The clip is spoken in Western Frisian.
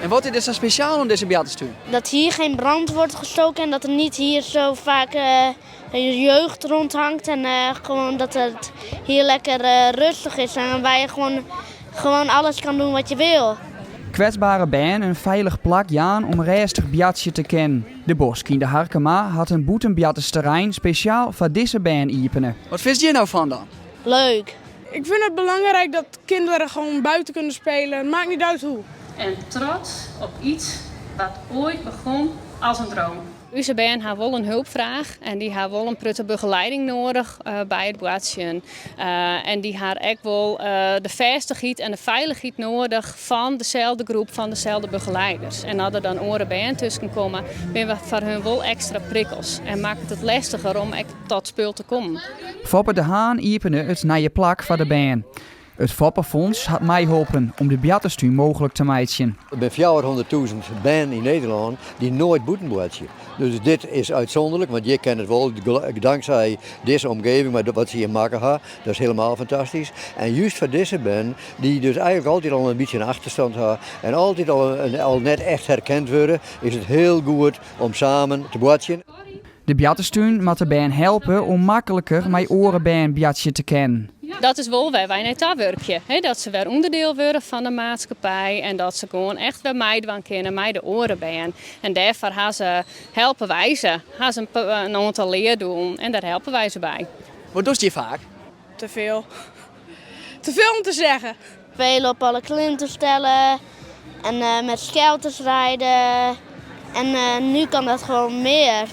En wat is der sa spesjaal oan dizze boarterstún? Dat hier geen brand wordt gestoken en dat er niet hier zo vaak jeugd rondhangt. En gewoon dat het hier lekker rustig is en waar je gewoon alles kan doen wat je wil. Kwetsbere bern in feilich plak jaan om rêstich boartsje te kinnen. De Bosk yn De Harkema hat in bûtenboartersterrein spesjaal foar dizze bern iepene. Wat fynst hjir no fan dan? Leuk. Ik vind het belangrijk dat kinderen gewoon buiten kunnen spelen. Het maakt niet uit hoe. En trots op iets wat ooit begon als een droom. Us bern ha wol in helpfraach en dy ha wol in protte begelieding nedich by it boartsjen. En dy ha ek wol de fêstichheid en de feilichheid nedich fan deselde groep, fan deselde begelieders. En as der dan oare bern tusken komme, binne foar hun wol ekstra prikkels en makket it lestiger om ek ta spul te kommen. Foppe de Haan iepene it nije plak foar de bern. It Foppefonds hat meiholpen om de boarterstún mooglik te meitsjen. Der binne 400.000 bern yn Nederlân dy't noait bûten boartsje. Dus dit is útsûnderlik, want hjir kin it wol, tanksij dizze omgeving, mar wat se hjir makke ha, dat is hielendal fantastysk. En just foar dizze bern, dy't dus eigentlik altyd al in bytsje in achterstân ha en altyd al net echt herkend wurde, is it hiel goed om samen te boartsjen. De boarterstún moat de bern helpe om makliker mei oare bern boartsje te kinnen. Dat is wol wêr't wy nei ta wurkje. Dat se wer ûnderdiel wurde fan de maatskippij en dat se gewoan echt wer meidwaan kinne mei de oare bern. En dêrfoar ha se, helpe wy se, ha se in oantal leardoelen en dêr helpe wy se by. Wat dochst hjir faak? Te veel. Te veel om te zeggen. Spelen op alle klimtoestellen en met skelters rijden. En nu kan dat gewoon meer.